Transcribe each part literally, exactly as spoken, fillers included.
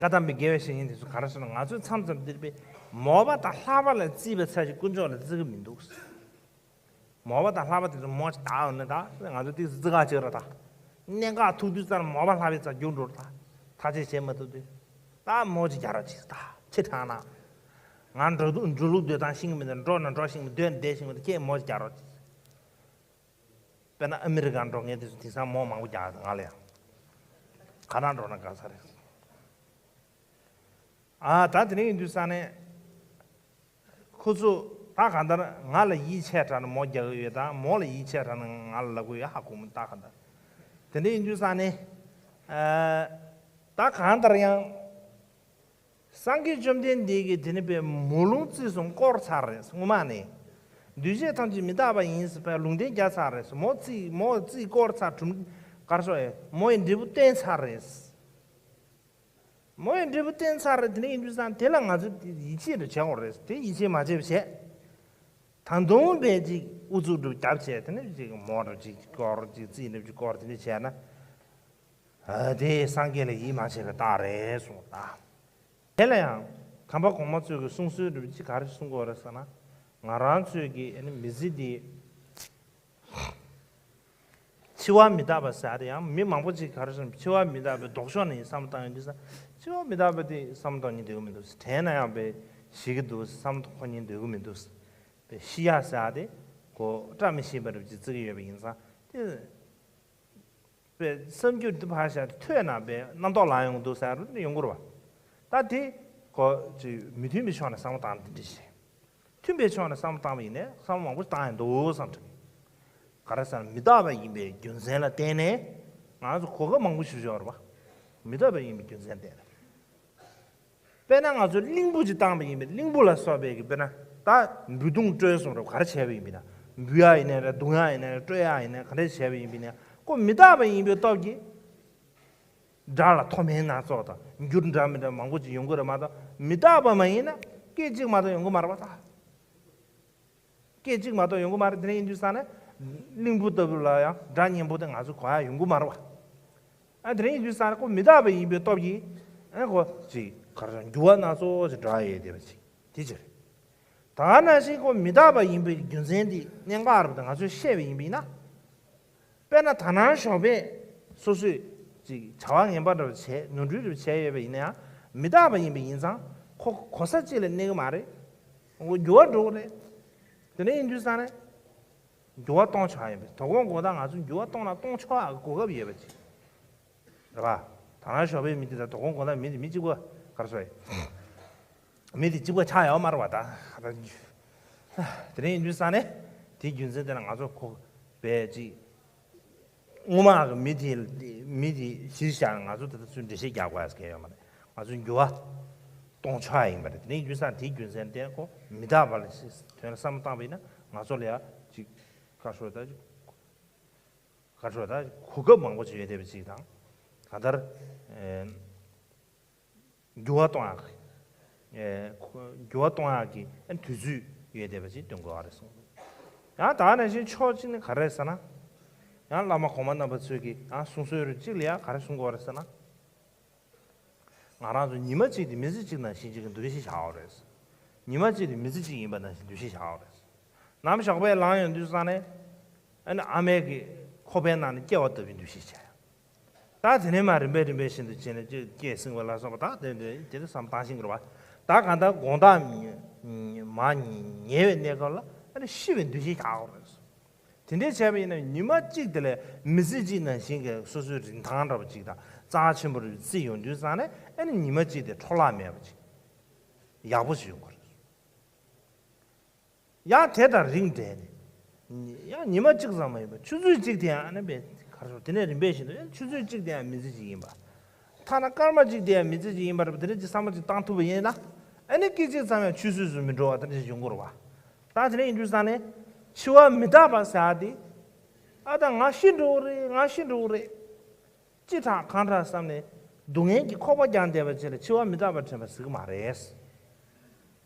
བཀའ་གདམས་པའི་དགེ་བའི་བཤེས་གཉེན་དེ་ཚོ་ག་རེ་ཟེར་ན། ང་ཚོས་མཚམས་མཚམས་འདིར་པའི་མོས་པ་དང་ལྷག་པ་ལ་བརྩིས་པའི་ཚད་ཀྱིས་དཀོན་མཆོག་ལ་བརྩི་གི་མི་འདུག། མོས་པ་དང་ལྷག་པ་དེ་ཚོ་མོ་ཅིག་དག་ཡོང་ན། ད་ང་ཚོ་ཏིག་ཙི་ཙི་ག་ཅིག་ར། ད་གནད་འགག་ཐུག་དུས་ཙམ་མོས་པ་ལྷག་པའི་རྩར་རྒྱུག་འགྲོ་ར། ད་ཐག་གཅོད་བྱེད་མ་ཐུབ་དུས་ད་མོ་ཅིག་རྒྱག་རོགས་གྱིས། ད་ཕྱི་དྲགས་ན། ང་འགྲོ་འགྲོ་ལུགས་སྡོད་སྟངས་ཤེས་ཀྱི་མི་འདུག། འགྲོ་ན་འགྲོ་ཤེས་ཀྱི་མི་འདུག། སྡོད་ན་སྡོད་ཤེས་ཀྱི་མི་འདུག། ཁྱེད་མོ་ཅིག་རྒྱག་རོགས་གྱིས། དཔེར་ན་ཨ་མི་རི་ཀར་འགྲོ་མཁན་དེ་ཚོ་དེང་སང་མོ་མང་པོ་རྒྱག་ང་ལ་ཡང་། ག་ན་འགྲོ་ན་དགའ་ས་རེད། ཨ། ད་དེ་འདྲ་ཡིན་དུས་ཙང་ནས། ཁོ་ཚོ་ད་གང་ལྟར་ང་ལ་ཡིད་ཆེས་དྲགས་ན་མོ་རྒྱག་གི་ཡོད། ད་མོ་ལ་ཡིད་ཆེས་དྲགས་ན་ང་ལ་ལབ་གི་ཡོད། ཧ་གོ་མི། ད་གང་ལྟར་དེ་འདྲ་ཡིན་དུས་ཙང་ནས། ཨ། ད་གང་ལྟར་ཡང་། སངས་རྒྱས་བཅོམ་ལྡན་འདས་ཀྱིས་དེ་ནི་པའི་མོ་ལུང་བརྩིས་སོང་། བསྐོར་ཚར་རེད་སྔོན་མ་ནས། འདུས་བྱས་ཐམས་ཅད་མི་རྟག་པ་ཡིན་ཟེར་བའི་ལུང་བསྟན་བརྒྱབ་ཚར་རེད། མོ་བརྩིས། མོ་བརྩིས་བསྐོར་ཚར། གྲུབ་གར་སོགས་ཡོད། མོ་ཡི་འབྲས་བུ་བསྟན་ཚར་རེད། མོ་ཡི་འབྲས་བུ་བསྟན་ཚར་རེད། དེ་འདྲ་ཡིན་དུས་ཙང་དེ་ལ་ང་ཚོས་ཡིད་ཆེས་འདྲ་བྱེད་དགོས་རེད། དེ་ཡིད་ཆེས་མ་བྱས་པ་བྱས། ད་དུང་བས་ཅིག་ཨུ་ཚུགས་འདྲ་བརྒྱབ་བྱས། དེ་ནས་ཅིག་མོ་འདྲ་ཅིག་བསྐོར། ཅིག་རྩིས་འདྲ་ཅིག་བསྐོར། དེ་འདྲ་བྱས་ན། ཨ། དེ་སངས་རྒྱས་ལ་ཡིད་མ་ཆེས་པའི་རྟགས་རེད་གསུངས་པ་དང་། དེ་ལ་ཡང་དམ་པ་གོང་མ་ཚོས་ཀྱི་གསུང་སྲོལ་འདྲ་ཅིག་ག་རེ་གསུང་གི་ཡོད་རེད་ཟེར་ན། ང་རང་ཚོས་ཀྱི་ཨ་ནི་མི་ཚེ་འདི། འཆི་བ་མི་རྟག་པ་ཟེར་ཡ་དེ་ཡང་མི་མང་པོ་ཅིག་ག་རེ་ཟེར་ན། འཆི་བ་མི་རྟག་པའི་ལྡོག་ཕྱོགས་ནས་བསམ་བློ་བཏང་ཡོང་དུས་ཙང་། འཆི་བ་མི་རྟག་པ་དེ་བསམ་བློ་གཏོང་སྙིང་འདོད་ཀྱི་མི་འདུག། དྲན་ན་ཡང་པས་ཤི་གི་འདུག་བསམ་བློ་འཁོར་སྙིང་འདོད་ཀྱི་མི་འདུག། པས་ཤི་ཡ་ཟེར་ཡ་དེ་ཁོ་བཀྲ་མི་ཤིས་པ་འདྲ་ཅིག་བརྩི་གི་ཡོད་པ་ཡིན་ཙང་། དེ་པས་བསམ་རྒྱུ་འདི་ཕར་བཞག་སྟེ་ཐོས་ན་པས་རྣམ་རྟོག་ལངས་ཡོང་གི་འདུག་ཟེར་ཡ་ཡོང་གི་རེད་པ། ད་དེ་ཁོ་ཅིག་མི་མཐུན་པའི་ཕྱོགས་ནས་བསམ་བློ་བཏང་། དེ་འདྲ་བྱས། མཐུན་པའི་ཕྱོགས་ནས་བསམ་བློ་བཏང་བ་ཡིན་ནའི་བསམ་བློ་མང་པོ་བཏང་ཡ་འདུག་བསམ་དྲན། ག་རེ་ཟེར་ན། མི་རྟག་པ་ཡིན་པའི་རྒྱུ་མཚན་ལ་བརྟེན་ནས་ང་ཚོ་གོ་སྐབས་མང་པོ་ཞིག་ཡོད་རེད་པ། མི་རྟག་པ་ཡིན་པའི་རྒྱུ་མཚན་བརྟེན་ནས། དཔེར་ན་ང་ཚོས་གླིང་བུ་ཅིག་བཏང་བ་ཡིན་པས། གླིང་བུ་ལ་སོགས་པའི་གི་དཔེར་ན་ད་འབུད་རྡུང་སྤྲོད་གསུངས་རེད། ག་རེ་བྱས་པ་ཡིན་པས་ན། འབུད་ཡ་ཡིན་ནའི་རེད། རྡུང་ཡ་ཡིན་ནའི་རེད། སྤྲོད་ཡ་ཡིན་ནའི་ག་འདྲ་བྱས་པ་ཡིན་པས་ན། ཁོ་མི་རྟག་པ་ཡིན་པའི་སྟོབས་ཀྱིས། དགྲ་ལ་མཐོ་དམན་སྣ་ཚོགས་དང་འགྱུར་འདྲ་མི་འདྲ་མང་པོ་ཅིག་ཡོང་གི་རེད་མ་གཏོགས། མི་རྟག་པ་མ་ཡིན་ན་སྐད་ཅིག་མ་གཏོགས་ཡོང་གི་མ་རེད་པ། ད་སྐད་ཅིག་མ་གཏོགས་ཡོང་གི་མ་རེད། དེ་འདྲ་ཡིན་དུས་ཙང་ནས་གླིང་བུ་ལྟ་བུ་ལ་ཡང་དགྲ་གཉེན་པོ་དེ་ང་ཚོ་གོ་ཡ་ཡོང་གི་མ་རེད་པ། ཨ། དེ་འདྲ་ཡིན་དུས་ཙང་ནས་ཁོ་མི་རྟག་པ་ཡིན་པའི་སྟོབས་ཀྱིས། ཨ། ཁོ་ཅིག་ག་རེ་འགྱུར་བ་སྣ་ཚོགས་ཅིག་འགྲོ་ཡ་ཡོད་བསྡད་པ་ཅིག། དེ་ཅི་རེད། ད་ག་ནང་བཞིན་ཁོ་མི་རྟག་པ་ཡིན་པའི་རྒྱུ་མཚན་དེ་གནད་འགག་རེད་པ། ད་ང་ཚོས་ཤེས་པ་ཡིན་པ་ཡིན་ན། དཔེར་ན་ད་ནང་ཞོགས་པས་སོ་སོས་ཅིག་བྱ་བ་ངན་པ་འདྲ་བ་བྱས། ནོར་འཁྲུལ་འདྲ་བ་བྱས་ཡོད་པ་ཡིན་ན་ཡང་། མི་རྟག་པ་ཡིན་པ་ཡིན་ཙང་ཁོ་གོ་ས་གཅིག་ལ་གནས་ཀྱི་མ་རེད། འགྱུར་བ་འགྲོ་གི་རེད། དེ་འདྲ་ཡིན་དུས་ཙང་ནས་འགྱུར་བ་གཏོང་ཆོག་ཡིན་པས། དོ་དགོང་དགོང་དག་ང་ཚོ་འགྱུར་བ་གཏོང་ན་གཏོང་ཆོག་ཡག་གི་གོ་སྐབས་ཡོད་པ་ཅིག་རེད་པ། ད་ནང་ཞོགས་པའི་མི་དེ་དང་དོ་དགོང་དགོང་དག་མི་དེ་མི་གཅིག་པ་ག་རེ་ཟེར། མི་དེ་གཅིག་པ་ཆགས་ཡོད་མ་རེད་པ། ད་དེ་འདྲ་ཡིན་དུས་ཙང་ནས་དེའི་རྒྱུ་མཚན་དེ་ལ་ང་ཚོ་ཁོ་པས་ཅིག་སྔོན་མ་གི་མི་དེ། མི་དེ་གཞིར་བཞག་ང་ཚོ་ད་ལྟ་ཚུར་འགྲེལ་བཤད་རྒྱག་དགོས་ཡ་གང་ཡང་ཡོད་མ་རེད། ང་ཚོ་འགྱུར་བ་གཏོང་ཆོག་ཡ་ཡིན་པ་རེད། དེ་འདྲའི་རྒྱུ་མཚན། དེའི་རྒྱུ་མཚན་དེ་ཁོ་མི་རྟག་པ་ལ་དོན་ལ་བསམ་བློ་བཏང་བ་ཡིན་ན། ང་ཚོ་ལ་ཡ་ཅིག་ག་རེ་ཟེར། ད་ག་རེ་ཟེར། ད་གོ་སྐབས་མང་པོ་ཅིག་ཡོད་བསྡད་པ་ཅིག་དང་། གང་ལྟར། ཨེ། འགྱུར་བ་གཏོང་ཡག་གི། ཨེ། འགྱུར་བ་གཏོང་ཡག་གི། ཨེ། དུས་ཚོད་ཡོད་བསྡད་པ་ཅིག་སྟོན་དགོས་པ་རེད་གསུངས། ཡང་ད་ག་ནང་བཞིན་ཕྱོགས་གཅིག་ནས་ག་རེ་ཟེར་ན། ཡང་བླ་མ་གོང་མ་རྣམ་པ་ཚོས་ཀྱི་ཡང་གསུང་སྲོལ་རེ་གཅིག་ལ་ཡང་ག་རེ་གསུང་དགོས་པ་རེད་ཟེར་ན། ང་རང་ཚོ་ཉི་མ་གཅིག་དེ་མི་ཚེ་གཅིག་ནང་བཞིན་གཅིག་གི་འདུ་ཤེས་བཞག་དགོས་རེད། ཉི་མ་གཅིག་དེ་མི་ཚེ་གཅིག་ཡིན་པ་ནང་བཞིན་འདུ་ཤེས་བཞག་དགོས་རེད། ནམ་ཞོགས་པའི་ལངས་ཡོང་དུས་ཙང་ནས། ཨ་ནི་ཨ་མའི་གི་ཁོག་པའི་ནང་ནས་སྐྱེ་བ་ལྟ་བུའི་འདུ་ཤེས་བྱས། ད་དེ་ནས་མར་རིམ་པས་རིམ་པས་བཞིན་དུ་བྱས་ནས་སྐྱེ་སྲིང་བ་ལ་སོགས་པ། ད་དེ་འདྲ་དེ་འདྲ་བསམ་བློ་བཏང་ཤེས་ཀྱི་རེད་པ། ད་གང་ལྟར་དགོང་དག་མར་ཉལ་བའི་གནས་སྐབས་ལ། ཨ་ནི་ཤི་བའི་འདུ་ཤེས་བཞག་དགོས་རེད། དེ་འདྲའི་བྱས་པ་ཡིན་ན་ཉི་མ་གཅིག་དེ་ལ་མི་ཚེ་གཅིག་ནང་བཞིན་གྱི་སོ་སོའི་རིན་ཐང་འདྲ་པོ་ཅིག་དང་རྩ་ཆེན་པོ་རེ་བརྩི་ཡོང་དུས་ཙང་ནས། ཨ་ནི་ཉི་མ་གཅིག་དེ་འཕྲོ་བརླག་མེད་པ་ཅིག་ཡག་པོ་ཞིག་ཡོང་གི་རེད། ཡང་དེ་དང་རིགས་འདྲེས་ནས། ཡང་ཉི་མ་གཅིག་ཙམ་མ་ཡིན་པར་ཆུ་ཚོད་གཅིག་དེ་ཡང་། ཨ་ནི་པས་ག་རེ་ཟེར། དེ་ནས་རིམ་པས་བཞིན་དུ་ཡང་ཆུ་ཚོད་གཅིག་དེ་ཡང་མི་ཚེ་གཅིག་ཡིན་པ། ཐ་ན་སྐར་མ་གཅིག་དེ་ཡང་མི་ཚེ་གཅིག་ཡིན་པ་རེད་པ། དེ་འདྲ་ཅིག་བསམ་བློ་ཅིག་བཏང་ཐུབ་པ་ཡིན་ན། ཨ་ནི་སྐད་ཅིག་ཙམ་ཡང་ཆུད་ཟོས་སུ་མི་འགྲོ་བ་དེ་འདྲ་ཅིག་ཡོང་གི་རེད་པ། ད་དེ་འདྲ་ཡིན་དུས་ཙང་ནས་འཆི་བ་མི་རྟག་པ་ཟེར་ཡ་དེ། ཨ། ད་ང་ཤི་འགྲོ་གི་རེད། ང་ཤི་འགྲོ་གི་རེད། ཅི་དྲག་གང་དྲག་བསམ་ནས་སྡུག་བསྔལ་གྱི་ཁོག་པ་བརྒྱངས་བསྡད་པ་ཅིག་ལ་འཆི་བ་མི་རྟག་པ་དྲན་པ་ཟེར་གྱི་མ་རེད།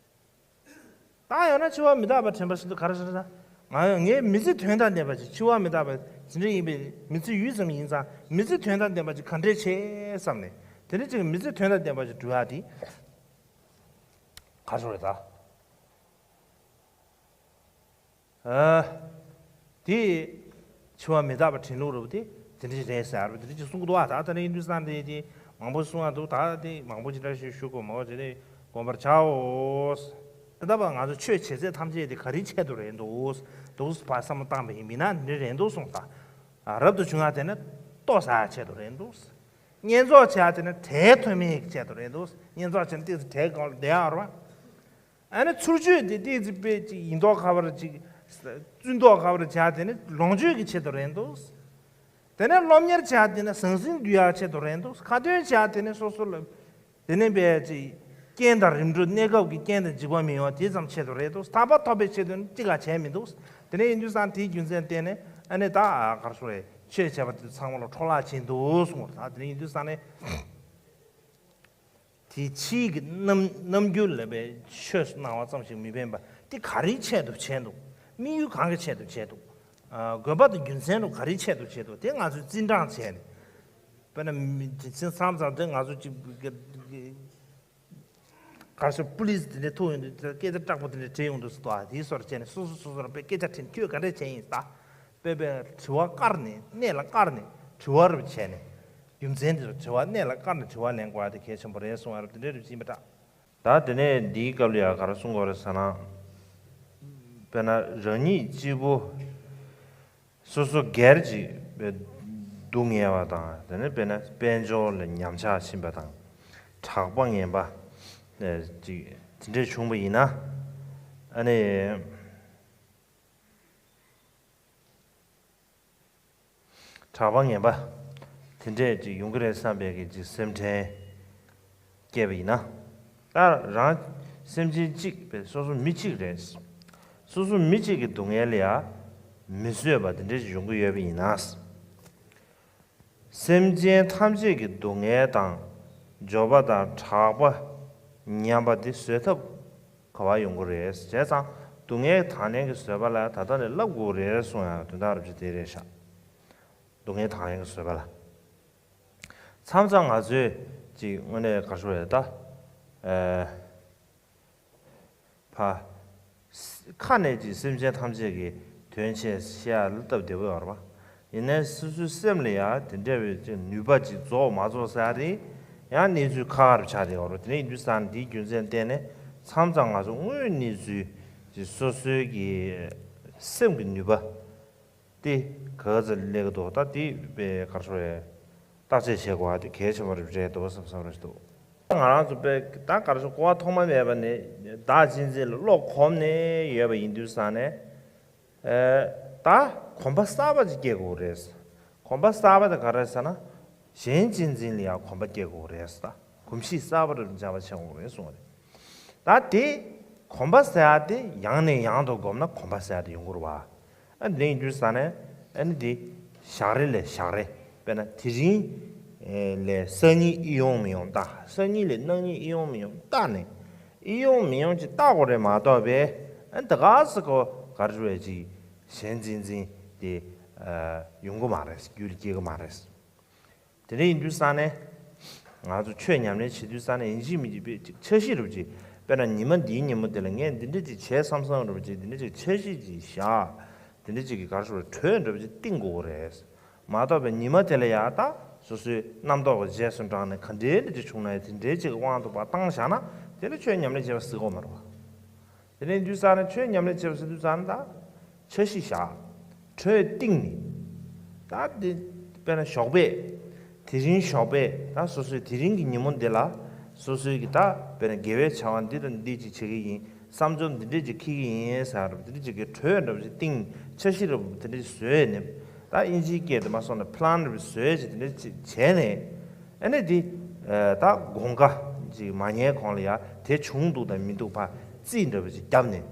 ད་ཡང་ན་འཆི་བ་མི་རྟག་པ་དྲན་པ་ཟེར་དུས་ག་རེ་ཟེར་ན། ང་ངའི་མི་ཚེ་དོན་དང་ལྡན་པ་ཅིག་འཆི་བ་མི་རྟག་པ་ཇི་འདྲ་ཡིན་པའི་མི་ཚེ་ཡུད་ཙམ་ཡིན་ཙང་། མི་ཚེ་དོན་དང་ལྡན་པ་ཅིག་ག་འདྲས་བྱེད་བསམ་ནས། དེ་ནས་ཅིག་མི་ཚེ་དོན་དང་ལྡན་པ་ཞིག་བསྒྲུབ་ཡག་དེ་ག་རེ་ཟེར་དགོས་རེད་ད། ཨ། དེ་འཆི་བ་མི་རྟག་པ་དྲན་ལུགས་རེད་པ། དེ་དེ་འདྲ་ཞིག་རེད་ཟེར་བ་དེ་འདྲ་ཞིག་གསུང་གི་འདུག་ཨ། ད་ད་ནི་ཡིན་དུས་ཙང་དེ་དེ་མང་པོ་གསུང་ཡག་འདུག་ད་དེ་མང་པོ་ཅིག་འདྲ་ཞིག་ཞུ་དགོས་མ་བ་ཅིག་དེ་སྒོམ་པར་བྱའོ། ད་ལྟ་བར་ང་ཚོ་ཆོས་བྱེད་ཚད་ཐམས་ཅད་དེ་ག་རེའི་ཆེད་དུ་རེད་འདུག་འདུག་ཕར་བསམ་བློ་བཏང་པ་ཡིན་མིན་ན་འདི་རེད་འདུག་གསུངས་ད། རབ་ཏུ་བྱུང་བ་དེ་ནི་ལྟོ་ཟ་ཡག་ཆེད་དུ་རེད་འདུག་བསྙེན་རྫོགས་བྱེད་ཡག་དེ་ནི་གྲལ་མཐོ་དམན་གྱི་ཆེད་དུ་རེད་འདུག་བསྙེན་རྫོགས་བྱས་ནས་ཏོག་ཙམ་གྲལ་གོང་ལ་བསྡད་ཡག་རེད་པ། ཨ་ནི་ཚུར་སྤྱོད་དེ་ཏོག་ཙམ་དཔེ་ཅིག་ཡིན་མདོག་ཁ་པོ་ཅིག་བཙུན་མདོག་ཁ་པོ་བྱས་དེ་ནི་ལོངས་སྤྱོད་ཀྱི་ཆེད་དུ་རེད་འདུག་དེ་ནས་སློབ་གཉེར་བྱས་དེ་ནི་ཟང་ཟིང་འདུལ་ཡག་ཆེད་དུ་རེད་འདུག་ཁ་ཏོན་བྱས་དེ་ནི་སོ་སོ་ལ་དེ་ནས་དཔེ་ཅིག་རྐྱེན་དང་རིམ་གྲོ་གནས་སྐབས་ཀྱི་རྐྱེན་དང་འཇིགས་པ་མི་ཡོང་བ་དེ་ཙམ་ཆེད་དུ་རེད་འདུག་ཐར་པ་ཐོབ་པའི་ཆེད་དུ་ནི་ཅི་ག་བྱས་མི་འདུག་དེ་ནས་ཡིན་དུས་ཙང་དེའི་རྒྱུ་མཚན་བརྟེན་ནས་ཨ་ནི་ད་ག་རེ་ཟེར་དགོས་རེད། ཆོས་བྱས་པ་དེ་ཚང་མ་ལ་འཕྲོ་བརླག་ཕྱིན་འདུག་གསུངས་པ་རེད། ད་དེ་ནས་ཡིན་དུས་ཙང་ནས། དེ་ཕྱིའི་གི་རྣམ་རྣམ་འགྱུར་ལ་བའི་ཆོས་སུ་སྣང་བ་ཙམ་ཞིག་མི་ཕན་པ་དེ་ག་རེའི་ཆེད་དུ་བྱས་འདུག་དམིགས་ཡུལ་གང་གི་ཆེད་དུ་བྱས་འདུག་ཨ། དགོས་པ་དང་རྒྱུ་མཚན་དུ་ག་རེའི་ཆེད་དུ་བྱས་འདུག་དེ་ང་ཚོས་རྩིས་འབྲང་བྱས་ནས། དཔེར་ན་མི་དེ་ཚོ་མཚམས་མཚམས་དེ་ང་ཚོ་གཅིག་ག་རེ་ཟེར། པུ་ལིས་དེ་འདྲ་ཐུག་ཡོང་དུས་སྐད་ཆ་དྲག་པོ་དེ་འདྲ་དྲིས་ཡོང་དུས་སུ་དོ། ཨ། དེའི་སོར་བྱས་ནས་སོ་སོ་སོ་སོར་དཔེ་སྐད་ཆ་དྲིས་ནས་ཁྱོད་ག་འདྲས་བྱས་ཡིན་ད། དཔེ་དཔེ་དྲི་བ་བཀར་ནས་གནད་ལ་བཀར་ནས་དྲི་བ་རུ་བྱས་ནས། རྒྱུ་མཚན་དེ་ཚོ་དྲི་བ་གནད་ལ་བཀར་ནས་དྲི་བ་ལེན་དགོས་པ་དེ་གལ་ཆེན་པོ་རེད་གསུང་བ་རུ་དེ་འདྲའི་རུ་ཕྱིན་པ་འདྲ། ད་དེ་ནས་འདིའི་སྐབས་ལ་ཡང་ག་རེ་གསུང་དགོས་རེད་ཟེར་ན། དཔེར་ན་རང་ཉིད་གཅིག་པུ་སོ་སོ་སྒེར་གྱི་སྡུག་བསྔལ་བ་དང་། དེ་ནས་དཔེར་ན་དཔལ་འབྱོར་ལ་ཉམས་ཆག་ཕྱིན་པ་དང་། གྲགས་པ་ངན་པ་ཅིག་དེ་འདྲས་བྱུང་བ་ཡིན་ན། ཨ་ནི། གྲགས་པ་ངན་པ་དེ་འདྲས་ཅིག་ཡོང་གི་རེད་བསམ་པའི་གི་ཅིག་སེམས་ཁྲལ་སྐྱེས་པ་ཡིན་ན། ད་རང་སེམས་ཅན་གཅིག་པའི་སོ་སོ་མི་གཅིག་རེད། སོ་སོ་མི་གཅིག་གི་སྡུག་བསྔལ་ལ་ཡང་མི་བཟོད་པ་དེ་འདྲས་ཅིག་ཡོང་གི་ཡོད་པ་ཡིན་ན། སེམས་ཅན་ཐམས་ཅད་ཀྱི་སྡུག་བསྔལ་དང་འབྱོར་པ་དང་གྲགས་པ་ཉམས་པ་འདི་བཟོད་ཐབས་ག་པར་ཡོང་གི་རེད། བྱས་ཙང་སྡུག་བསྔལ་དང་ལེན་གྱི་བཟོད་པ་ལ་ད་ལྟ་ནས་བསླབ་དགོས་རེད་གསུང་ཡག་དོན་དག་རབ་ཅིག་དེ་རེད་ཤག་སྡུག་བསྔལ་དང་ལེན་གྱི་བཟོད་པ་ལ། མཚམས་མཚམས་ང་ཚོས་ཅིག་དངོས་གནས་ག་རེ་ཟེར་དགོས་རེད་ད། ཨ། ཕ། ཁ་ནས་ཀྱི་སེམས་ཅན་ཐམས་ཅད་ཀྱི་དོན་ཆེད་བཤད་ཡག་ལ་སྟབས་བདེ་པོ་ཡོད་རེད་པ། ཡིན་ནའི་སོ་སོའི་སེམས་ལ་ཡང་དེ་འདྲ་བའི་ཅིག་ནུས་པ་ཅིག་རྫོགས་མ་རྫོགས་ཟེར་ཡག་དེ་ཡང་གནས་ཚུལ་ཁག་ཁག་རུ་ཆགས་བསྡད་ཡོད་རེད་པ། དེ་འདྲ་ཡིན་དུས་ཙང་འདིའི་རྒྱུ་མཚན་བརྟེན་ནས་མཚམས་མཚམས་ང་ཚོ་དངོས་གནས་ཚུལ་ཅིག་སོ་སོའི་གི་སེམས་ཀྱི་ནུས་པ། དེ་ག་ཚོད་སླེབས་ཀྱི་འདུག་ད་དེ་དཔེ་ག་རེ་ཟེར་དགོས་རེད། བརྟག་དཔྱད་བྱེད་དགོས་པ་དེ་གལ་ཆེན་པོ་རེད་འདུག་བསམ་བསམ་རེ་ཞིག་འདུག་ང་རང་ཚོ་དཔེ་ད་ག་རེ་ཟེར། གོ་བ་ཐོག་མ་མེད་པ་ནས་བདག་གཅེས་འཛིན་ལ་བློ་གོམས་ནས་ཡོད་པ་ཡིན་དུས་ཙང་ནས། ཨེ། ད་གོམས་པ་གསར་པ་ཅིག་སྐྱེ་དགོས་རེད། གོམས་པ་གསར་པ་དེ་ག་རེ་ཟེར་ན། གཞན་གཅེས་འཛིན་ལ་ཡང་གོམས་པ་སྐྱེ་དགོས་རེད་ད། གོམས་གཤིས་གསར་པ་རུ་འཇགས་པ་བྱེད་དགོས་རེད་གསུངས་པ་རེད། ད་དེ་གོམས་པ་ཟེར་ཡག་དེ་ཡང་ནས་ཡང་དུ་བསྒོམས་ན་གོམས་པ་ཟེར་ཡག་དེ་ཡོང་གི་རེད་པ། ཨ་ནི་དེ་ཡིན་དུས་ཙང་ནས་ཨ་ནི་དེ་ཞག་རེ་ལས་ཞག་རེ། དཔེར་ན་དེ་རིང་ལས་སང་ཉིན་ཨེ་ཡོང་མི་ཡོང་བལྟ། སང་ཉིན་ལས་གནངས་ཉིན་ཨེ་ཡོང་མི་ཡོང་བལྟ་ནས། ཨེ་ཡོང་མི་ཡོང་ཅིག་བལྟ་དགོས་རེད་མ་གཏོགས་པས། ཨ་ནི་ད་ག་ཟེ་གོ་ག་རེ་བས་ཅིག་གཞན་གཅེས་འཛིན་དེ་ཡོང་གི་མ་རེད། རྒྱུད་ལ་སྐྱེ་གི་མ་རེད། དེ་འདྲ་ཡིན་དུས་ཙང་ནས། ང་ཚོ་ཆོས་ཉམས་ལེན་བྱེད་དུས་ཙང་ནས་ཡིན་གཅིག་མིན་གཅིག་དཔེ་ཅིག་འཆར་གཞི་རུ་ཅིག་དཔེར་ན་ཉི་མ་འདིའི་ཉིན་མོ་འདི་ལ་ངས་འདི་འདྲ་ཅིག་བྱས་བསམ་བསམ་རུ་ཅིག་འདི་འདྲ་ཅིག་འཆར་གཞི་ཅིག་བཞག་འདི་འདྲ་ཅིག་གི་ག་རེ་ཟེར་དགོས་རེད། གྲོས་འདྲ་པོ་ཅིག་བཏིང་དགོས་རེད། མ་གཏོགས་པའི་ཉི་མ་དེ་ལ་ཡང་ད་སོ་སོའི་རྣམ་རྟོག་གི་རྗེས་སུ་འབྲངས་ནས་ག་འདྲའི་འདྲ་ཅིག་བྱུང་ན་ཡང་དེ་འདྲའི་ཅིག་གི་དབང་དུ་བཏང་བཞག་ན་དེ་ནི་ཆོས་ཉམས་ལེན་བྱས་པ་ཟེར་གོ་མ་རེད་པ། དེ་ནས་དུས་ཙང་ནས་ཆོས་ཉམས་ལེན་བྱེད་པ་ཟེར་དུས་ཙང་ནས་ད་འཆར་གཞི་བཞག་གྲོས་བཏིང་ནས། ད་འདི་དཔེར་ན་ཞོགས་པས། དེ་རིང་ཞོགས་པས་ད་སོ་སོའི་དེ་རིང་གི་ཉིན་མོ་འདི་ལ་སོ་སོའི་གི་ད་དཔེར་ན་དགེ་བའི་བྱ་བ་འདི་དང་འདི་ཅིག་བྱེད་ཀྱི་ཡིན། བསམ་ཚུལ་འདི་འདྲས་ཅིག་འཁྱེར་གྱི་ཡིན་ཟེར་འདི་འདྲས་ཅིག་གི་གྲོས་འདྲ་པོ་ཅིག་བཏིང་། འཆར་གཞི་འདྲ་པོ་འདི་འདྲས་ཅིག་བཟོས་ནས། ད་དབྱིན་ཇིའི་སྐད་དུ་མ་སོང་ན་པི་ལན་འདྲ་པོ་བཟོས་ཅིག་འདི་འདྲས་ཅིག་བྱས་ནས། ཨ་ནི་འདི། ད་དགོངས་ཀ་ཅིག་མ་ཉན་གོང་ལ་ཡ་དེ་བྱུང་འདུག་དང་མི་འདུག་ཕར་རྩིས་འདྲ་པོ་ཅིག་བརྒྱབ་ནས།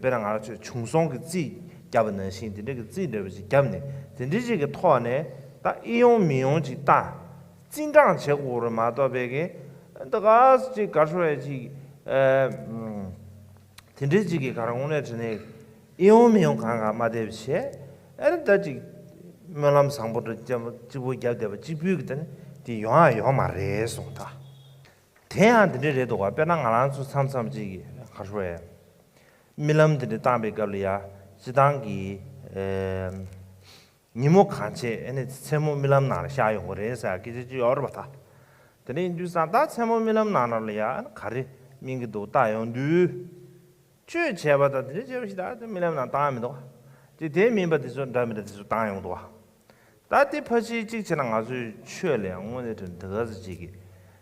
དཔེར་ན་ང་རང་ཚོས་བྱུང་སོང་གི་རྩིས་བརྒྱབ་པ་ནང་བཞིན་དེ་འདྲ་གི་རྩིས་འདྲ་པོ་ཅིག་བརྒྱབ་ནས་དེ་འདྲ་ཅིག་གི་ཐོག་ནས་ད་ཨེ་ཡོང་མི་ཡོང་ཅིག་ད་རྩིས་འབྲང་བྱེད་དགོས་རེད་མ་གཏོགས་པའི་གི་ད་ག་ཅིག་ག་རེ་ཟེར་ཅིག་དེ་འདྲ་ཅིག་གི་ག་རེ་དངོས་གནས་དྲང་གནས་ཨེ་ཡོང་མི་ཡོང་གང་ག་མ་བསྡད་པ་བྱས། ཨ་ནི་ད་ཅིག་སྨོན་ལམ་བཟང་པོ་འདྲ་ཅིག་གཅིག་པུ་བརྒྱབ་བསྡད་པ་གཅིག་པུས་གི་ད་ནི། དེ་ཡོང་ཡ་ཡོད་མ་རེད་གསུངས་ད། དེ་ཡང་འདི་འདྲ་རེད་འདུག་ག་དཔེར་ན་ང་རང་ཚོ་མཚམས་མཚམས་ཅིག་ག་རེ་ཞུ་དགོས་རེད། རྨི་ལམ་འདི་འདྲ་བཏང་པའི་སྐབས་ལ་ཡ་སྤྱིར་བཏང་གི་ཨེ། ཉིན་མོ་གང་བྱེད་ཨེ་ནི་མཚན་མོ་རྨི་ལམ་ནང་ལ་ཤར་ཡོང་གི་རེད་ཟེར་སྐད་ཆ་ཅིག་ཡོད་རེད་པ་ད། དེ་འདྲ་ཡིན་དུས་ཙང་ད་མཚན་མོ་རྨི་ལམ་ནང་ལ་ཡ་ཨ་ནི་ག་རེ་རྨིས་ཀྱི་འདུག་ལྟ་ཡོང་དུས། ཆོས་བྱས་པ་དང་དེ་འདྲ་བྱས་པ་ཞིག་ད་དེ་རྨི་ལམ་ནང་བཏང་ཡ་མི་འདུག་ག་དེ་དེ་མིན་པ་དེ་ཚོ་འདྲ་མི་འདྲ་དེ་ཚོ་བཏང་ཡོང་འདུག་ག་ད་དེ་ཕལ་ཆེར་གཅིག་བྱས་ན་ང་ཚོའི་ཆོས་ལ་ཡང་དངོས་གནས་དྲང་དེ་ག་ཚོད་ཅིག་གི་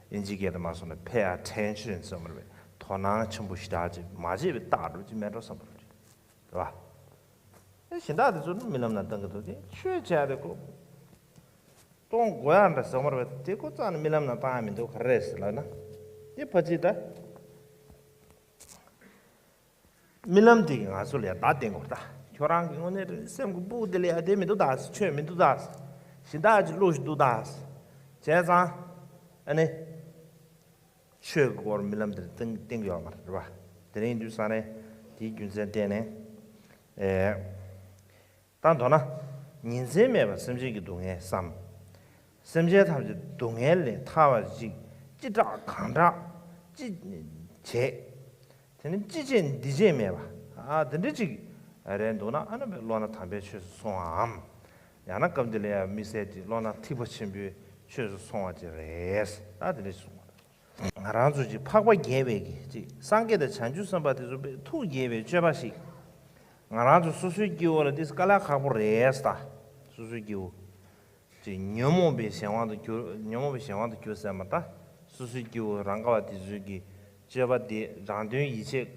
དབྱིན་ཇིའི་སྐད་དུ་མ་སོང་ན་pay attention ཟེར་བ་རེད་པས། དོ་སྣང་ཆེན་པོ་ཞེ་དྲག་ཅིག་མ་བྱས་པའི་རྟགས་འདྲ་ཅིག་མེད་འགྲོ་བསམ་པ་རེད། རེད་པ། ཨེ་གཞན་དག་དེ་ཚོ་ནི་རྨི་ལམ་ནང་བཏང་གི་འདུག་དེ་ཆོས་བྱས་ཏེ་ཁོ་གཏོང་དགོས་ཡ་འདྲ་ཟེར་བ་རེད་པས། དེ་ཁོ་རྩ་ནས་རྨི་ལམ་ནང་བཏང་ཡ་མི་འདུག་ག་རེ་རེད་ཟེར་ལབ་ན། དེ་ཕལ་ཆེར་ད། རྨི་ལམ་དེ་གིས་ང་ཚོ་ལ་ཡ་བརྡ་བསྟན་དགོས་ད། ཁྱོད་རང་གི་དངོས་གནས་སེམས་ཀྱི་སྤུ་གུ་དེ་ལ་ཡ་བསྡད་མི་འདུག་ད། ཆོས་མི་འདུག་ད། གཞན་དག་ཅིག་བློ་ཞིག་འདུག་ད། བྱས་ཙང་། ཨ་ནི། ཆོས་ཀྱི་སྐོར་རྨི་ལམ་དེར་བསྟན་བསྟན་གྱི་ཡོད་མ་རེད་པ། དེ་རིང་དུས་སང་ནས་དེའི་རྒྱུ་མཚན་བརྟེན་ནས། ཨེ། ད་མདོར་ན། ཉིན་མཚན་མེད་པར་སེམས་ཅན་གྱི་སྡུག་བསྔལ་བསམ། སེམས་ཅན་ཐམས་ཅད་སྡུག་བསྔལ་ལས་ཐར་བར་ཅིག་ཅི་དྲག་གང་དྲག་ཅི་བྱེད། དེ་ནི་ཅི་བྱེད་འདི་བྱེད་མེད་པ། ཨ་དེ་འདྲ་ཅིག་རེད་འདུག་ན་ཨ་ནི་བློ་སྣ་དམ་པའི་ཆོས་སུ་སོང་བའམ། ཡང་ན་སྐབས་འདི་ལ་ཡང་དམིགས་བསལ་གྱི་བློ་སྣ་ཐིགས་པ་ཆེན་པོའི་ཆོས་སུ་སོང་བ་ཅིག་རེད། ད་དེ་འདྲ་ཞིག་གསུངས་པ་རེད། ང་རང་ཚོ་ཅིག་འཕགས་པ་རྒྱལ་བའི་གི་ཅིག་སངས་རྒྱས་དང་བྱང་ཆུབ་སེམས་དཔའ་དེ་ཚོ་དཔེ་ཐུགས་དགྱེས་པའི་སྤྱོད་པ་ཞིག་ང་རང་ཚོ་སོ་སོའི་སྐྱེ་བོ་ལ་དེ་དཀའ་ལས་ཁག་པོ་རེད་ད། སོ་སོའི་སྐྱེ་བོ། ཅིག་ཉོན་མོངས་པའི་གཞན་དབང་དུ་གྱུར། ཉོན་མོངས་པའི་གཞན་དབང་དུ་གྱུར་ཟེར་མ་ད། སོ་སོའི་སྐྱེ་བོ་རང་ག་བ་དེ་ཚོའི་གི་སྤྱོད་པ་དེ་རང་དོན་ཡིད་ཆེས།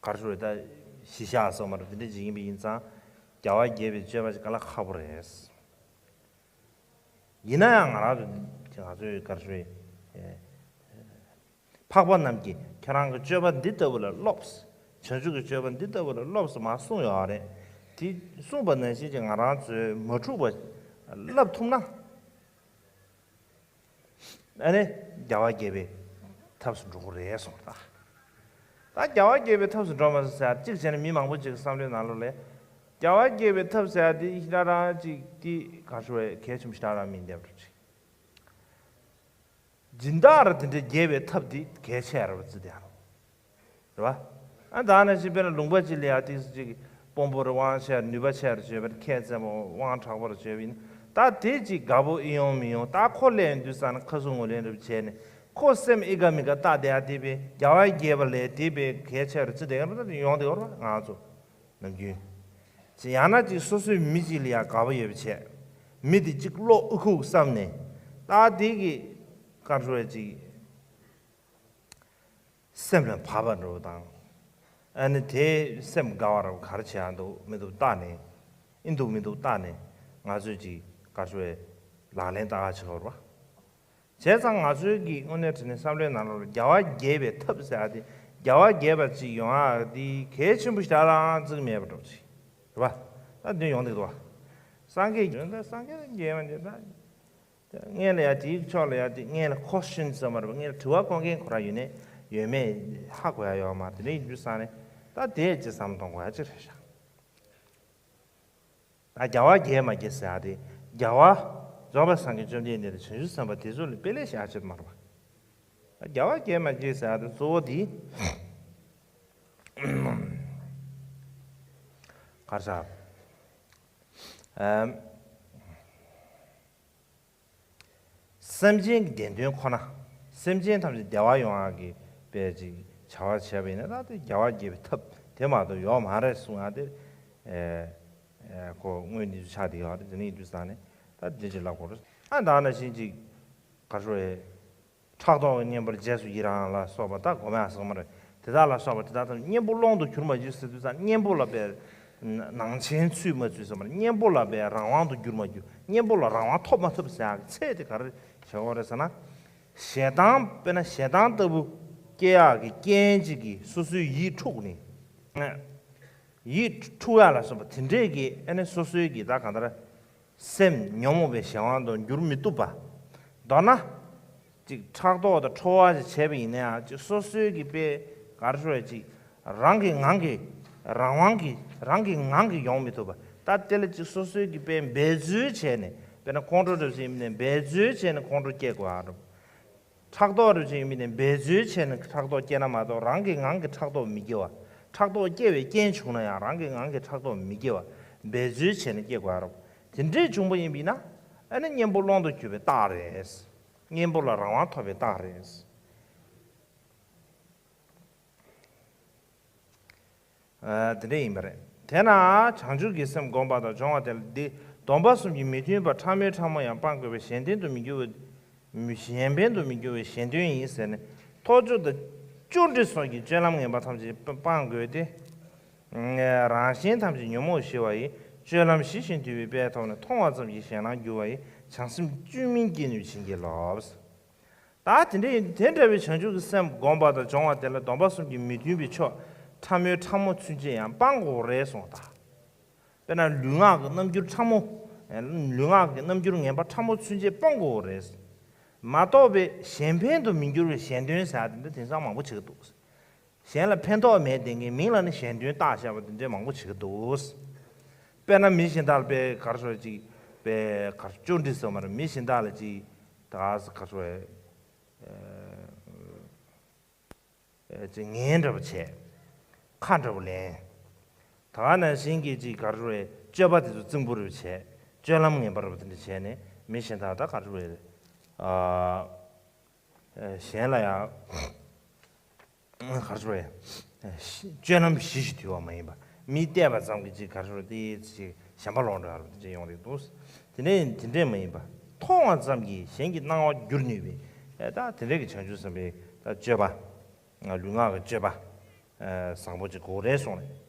ག་རེ་ཞུ་དགོས་རེད་ད། གཞི་བཞག་སོགས་མ་རེད། དེ་འདྲ་ཅིག་ཡིན་པ་ཡིན་ཙང་། རྒྱལ་བ་དགྱེས་པའི་སྤྱོད་པ་ཅིག་དཀའ་ལས་ཁག་པོ་རེད། ཡིན་ན་ཡང་ང་རང་ཚོ་ང་ཚོས་ག་རེ་ཞུ་དགོས་རེད། འཕགས་པ་རྣམས་ཀྱིས་ཁྱེད་རང་གི་སྤྱོད་པ་འདི་ལྟ་བུ་ལ་སློབས། བྱང་ཆུབ་ཀྱི་སྤྱོད་པ་འདི་ལྟ་བུ་ལ་སློབས་ཟེར་མར་གསུངས་ཡོད་རེད། དེ་གསུངས་པ་ནང་བཞིན་གྱི་ང་རང་ཚོས་མ་འཁྲུགས་པ་བསླབ་ཐུབ་ན། ཨ་ནི་རྒྱལ་བ་དགྱེས་པའི་ཐབས་སུ་འགྲོ་གི་རེད་གསུངས་པ་དང་། ད་རྒྱལ་བ་དགྱེས་པའི་ཐབས་སུ་འགྲོ་མ་ཟེར་ཡ་གཅིག་བྱས་ན་མི་མང་པོ་ཅིག་གི་བསམ་བློའི་ནང་ལོགས་ལ། རྒྱལ་བ་དགྱེས་པའི་ཐབས་ཟེར་ཡ་དེ་ཞེ་དྲག་རང་ཅིག་དེ་ག་རེ་ཞུ་དགོས་རེད། གལ་ཆེན་པོ་ཞེ་དྲག་རང་མིན་བསྡད་པ་རེད། སྦྱིན་བདག་ར་དེ་འདྲའི་དགྱེས་པའི་ཐབས་དེ་གལ་ཆེ་ར་བ་བརྩི་དེ་ཡང་རེད་བ། ཨ་ད་ནང་བཞིན་དཔེར་ན་ལུང་པ་ཅིག་ལ་ཡ་ཏིག་ཙམ་ཅིག་དཔོན་པོ་ར་དབང་ཆེ་ར་ནུས་པ་ཆེ་ར་བྱས་པར་ཁྱད་བཙན་པོ་དབང་དྲག་པོ་ར་བྱས་པ་ཡིན་ན། ད་དེ་ཅིག་དགའ་པོ་ཨེ་ཡོང་མི་ཡོང་། ད་ཁོ་སླེབས་དུས་ཙ་ན་ཁ་ཟུག་ངོ་ལེན་ར་བྱས་ནས་ཁོ་སེམས་ཨི་དགའ་མི་དགའ་ལྟ་བསྡད་ཡ་དེ་དཔེ་རྒྱལ་བ་དགྱེས་པ་ལས་དེ་དཔེ་གལ་ཆེ་ར་བརྩི་བསྡད་ཡ་ར་ད་ཡོང་བསྡད་ཡོད་རེད་བ། ང་ཚོ་ནམ་རྒྱུན་ཅིག་ཡང་ན་ཅིག་སོ་སོའི་མི་ཅིག་ལ་ཡ་དགའ་པོ་ཡོད་པ་བྱས། མི་དེ་ཅིག་བློ་ཨུ་ཁུག་བསམ་ནས་ད་དེ་གི་ག་རེ་ཞུ་དགོས་རེད་ཅིག་སེམས་ལ་བབས་པ་འདྲ་བོ་དང་། ཨ་ནི་དེ་སེམས་དགའ་བ་ར་བ་ག་རེ་བྱེད་ཡ་འདུག་མི་འདུག་བལྟས་ནས། ཨེ་འདུག་མི་འདུག་བལྟས་ནས་ང་ཚོས་ཅིག་ག་རེ་ཞུ་དགོས་རེད། ལག་ལེན་བསྟར་ཡ་བྱེད་དགོས་རེད་བ། བྱས་ཙང་ང་ཚོའི་གི་དངོས་གནས་དྲང་གནས་བསམ་བློའི་ནང་ལོགས་ལ་རྒྱལ་བ་དགྱེས་པའི་ཐབས་ཟེར་ཡ་དེ། རྒྱལ་བ་དགྱེས་པ་ཅིག་ཡོང་ཡ་དེ་གལ་ཆེན་པོ་ཞེ་དྲག་རང་བརྩི་གི་མེད་པ་འདྲ་བོ་ཅིག་རེད་བ། ད་འདི་ཡོང་གི་འདུག་བ། སངས་རྒྱས་ཀྱི་ད་སངས་རྒྱས་དགྱེས་པ་འདི་ད། སྔོན་ལ་ཡ་དེའི་ཕྱོགས་ལ་ཡ་དེ་སྔོན་ལ་ཁོ་ཤིན་ཟེར་མ་རེད་པ། སྔོན་ལ་དྲི་བ་བཀོད་མཁན་ཁོ་རང་ཡོད་ནས་ཡོད་མེད་ཧ་གོ་ཡ་ཡོད་མ་རེད། དེ་འདྲ་ཡིན་དུས་ཙང་ནས་ད་དེ་ཅིག་བསམ་བློ་གཏོང་དགོས་ཡ་ཅིག་རེད་ཤག་ད་རྒྱལ་བ་དགྱེས་མ་དགྱེས་ཟེར་ཡ་དེ་རྒྱལ་བ་རྫོགས་པའི་སངས་རྒྱས་བཅོམ་ལྡན་འདས་དང་བྱང་ཆུབ་སེམས་དཔའ་དེ་ཚོ་ལ་དཔེ་ལེགས་ཤིག་ཡ་ཆེད་དུ་མ་རེད་པ། ད་རྒྱལ་བ་དགྱེས་མ་དགྱེས་ཟེར་ཡ་དེ་གཙོ་བོ་དེ་ག་རེ་ཟེར། ཨམ། སེམས་ཅན་གྱི་བདེ་དོན་ཁོ་ན། སེམས་ཅན་ཐམས་ཅད་བདེ་བ་ཡོང་ཡག་གི་དཔེ་ཅིག་བྱ་བ་བྱས་པ་ཡིན་ན་ད་དེ་རྒྱལ་བ་དགྱེས་པའི་ཐབས་དེ་མ་གཏོགས་ཡོད་མ་རེད་གསུང་ཡག་དེ། ཨེ། ཨེ། ཁོ་དངོས་འདི་ཚོ་ཆགས་བསྡད་ཡོད་རེད། དེ་ནས་ཡིན་དུས་ཙང་ནས་ད་དེ་ཅིག་ལབ་དགོས་རེད། ཨ་ད་ནང་བཞིན་ཅིག་ག་རེ་ཞུ་དགོས་རེད། ཕྲག་དོག་གི་གཉེན་པོར་རྗེས་སུ་ཡི་རང་ལ་སོགས་པ་ད་སྒོམ་ཡག་ཟེར་གི་མ་རེད། དེ་དག་ལ་སོགས་པ་དེ་དག་ཐམས་ཅད་གཉེན་པོ་སློང་དུ་གྱུར་མ་གྱུར་ཟེར་དུས་ཙང་གཉེན་པོ་ལ་དཔེ་ནང་ཆེན་ཚུད་མ་ཚུད་ཟེར་གི་མ་རེད། གཉེན་པོ་ལ་དཔེ་རང་དབང་དུ་གྱུར་མ་གྱུར། གཉེན་པོ་ལ་རང་དབང་ཐོབ་མ་ཐོབ་ཟེར་ཡག་གི་ཚད་དེ་ག་རེ་བྱེད་དགོས་རེད་ཟེར་ན། ཞེ་སྡང་དཔེར་ན་ཞེ་སྡང་ལྟ་བུ་སྐྱེ་ཡག་གི་རྐྱེན་ཅིག་གིས་སོ་སོའི་ཡིད་འཁྲུགས་ནས། ཡིད་འཁྲུགས་ཡག་ལ་སོགས་པ་དེ་འདྲས་ཀྱི་ཨ་ནི་སོ་སོའི་གི་ད་གང་ལྟར། སེམས་ཉོན་མོངས་པའི་གཞན་དབང་དུ་འགྱུར་མི་བཏུབ་པ། མདོར་ན། ཅིག་ཕྲག་དོག་དང་ཁྲོ་བ་ཞིག་བྱས་པ་ཡིན་ན་ཡང་ཅིག་སོ་སོའི་གི་དཔེ་ག་རེ་ཞུ་དགོས་རེད། ཅིག་རང་གི་ངང་གིས་རང་དབང་གིས་རང་གི་ངང་གིས་ཡོང་མི་ཐུབ་པ། ད་དེ་ལ་ཅིག་སོ་སོའི་གི་དཔེ་འབད་རྩོལ་བྱས་ནས་ དཔེར་ན་ཁོང་ཁྲོ་འདྲ་བོ་ཞིག་ཡིན་པ་ནས་འབད་རྩོལ་བྱས་ནས་ཁོང་ཁྲོ་སྐྱེ་དགོས་ཨ་རོ། ཕྲག་དོག་འདྲ་བོ་ཞིག་ཡིན་པ་ནས་འབད་རྩོལ་བྱས་ནས་ཕྲག་དོག་སྐྱེ་ན་མ་གཏོགས་རང་གི་ངང་གིས་ཕྲག་དོག་མི་སྐྱེ་བ། ཕྲག་དོག་སྐྱེ་བའི་རྐྱེན་བྱུང་ན་ཡང་རང་གི་ངང་གིས་ཕྲག་དོག་མི་སྐྱེ་བ། འབད་རྩོལ་བྱས་ནས་སྐྱེ་དགོས་ཨ་རོ། དེ་འདྲས་བྱུང་པ་ཡིན་པས་ན་ཨ་ནི་གཉེན་པོ་ཀློང་དུ་གྱུར་པའི་རྟགས་རེད། གཉེན་པོ་ལ་རང་དབང་ཐོབ་པའི་རྟགས་རེད། ཨ། དེ་འདྲ་ཡིན་པ་རེད། དེས་ན་བྱང་ཆུབ་ཀྱི་སེམས་བསྒོམ་པ་དང་སྦྱོང་བ་དེ་ལ་འདི་སྡོམ་པ་གསུམ་གྱི་མི་མཐུན་པ་ཕྲ་མོའི་ཕྲ་མོ་ཡང་སྤང་དགོས་པས་གཞན་དོན་དུ་མི་འགྱུར་བའི། གཞན་ཕན་དུ་མི་འགྱུར་བའི་གཞན་དོན་ཡིན་ཟེར་ནས་ཐོག་ཆོས་དང་ཅོ་འདྲི་སོགས་ཀྱི་སྤྱོད་ལམ་ངན་པ་ཐམས་ཅད་སྤང་དགོས་ཏེ། རང་གཞན་ཐམས་ཅད་ཉོན་མོངས་ཞི་བ་ཡི། སྤྱོད་ལམ་ཞི་ཞིང་དུལ་བའི་དཔལ་ཐོབ་ནས། མཐོང་བ་ཙམ་གྱིས་གཞན་ལ་འགྱུར་བ་ཡི། བྱང་སེམས་བཅོས་མིན་སྐྱེ་ནུས་བྱིན་གྱིས་རློབས། ད་དེ་འདྲ་ཡིན། དེ་འདྲ་བའི་བྱང་ཆུབ་ཀྱི་སེམས་བསྒོམ་པ་དང་སྦྱོང་བ་དེ་ལ་སྡོམ་པ་གསུམ་གྱི་མི་མཐུན་པའི་ཕྱོགས་ཕྲ་མོའི་ཕྲ་མོ་ཚུན་ཆད་ཡང་སྤང་དགོས་རེད་གསུངས་ད། དཔེར་ན་ལུས་ངག་གི་རྣམ་འགྱུར་ཕྲ་མོ། ལུས་ངག་གི་རྣམ་འགྱུར་ངན་པ་ཕྲ་མོ་ཚུན་ཆད་སྤང་དགོས་རེད། མ་གཏོགས་པའི་གཞན་ཕན་དུ་མི་འགྱུར་བའི་གཞན་དོན་ཟེར་ཡ་དེ་འདྲ་དེང་སང་མང་པོ་བྱེད་ཀྱི་འདུག། གཞན་ལ་ཕན་ཐོགས་མེད་བསྡད་མཁན་མིང་ལ་ནི་གཞན་དོན་བཏགས་བཞག་པ་དེ་འདྲ་མང་པོ་བྱེད་ཀྱི་འདུག། དཔེར་ན་མི་གཞན་དག་ལ་དཔེ་ག་རེ་ཟེར་ཅིག་དཔེ་ག་རེ་ཅོ་འདྲི་ཟེར་བ་མ་རེད། མི་གཞན་དག་ལ་ཅིག་ད་ག་ཟེ་ག་རེ་ཟེར་བས། ཅིག་ངན་འདྲ་པོ་བྱས། ཁ་འདྲ་པོ་ལེན། ད་ག་ནང་བཞིན་གྱི་ཅིག་ག་རེ་ཟེར་བས། སྤྱོད་པ་དེ་ཚོ་རྩིང་པོ་རེ་བྱས། སྤྱོད་ལམ་ངན་པ་རེ་བ་དེ་འདྲ་བྱས་ནས་མི་གཞན་དག་ད་ག་རེ་ཟེར་བས། ཨ། གཞན་ལ་ཡང་ག་རེ་ཟེར་བས། སྤྱོད་ལམ་ཞི་ཞིང་དུལ་བ་མ་ཡིན་པ། མི་བལྟས་པ་ཙམ་གྱིས་ཅིག་ག་རེ་ཟེར་བས། དེ་ཅིག་ཞེན་པ་ལོག་འགྲོ་ཡ་རེ་བ་དེ་འདྲ་ཡོང་རེད་འདུག། དེ་ནས་དེ་འདྲས་མ་ཡིན་པ། མཐོང་བ་ཙམ་གྱིས་གཞན་གྱི་སྣང་བ་བསྒྱུར་ནུས་པའི། ཨེ། ད་དེ་འདྲས་ཀྱི་བྱང་ཆུབ་སེམས་དཔའི་ད་སྤྱོད་པ། ལུས་ངག་གི་སྤྱོད་པ། ཨེ། བཟང་པོ་ཅིག་དགོས་རེད་གསུངས་རེད།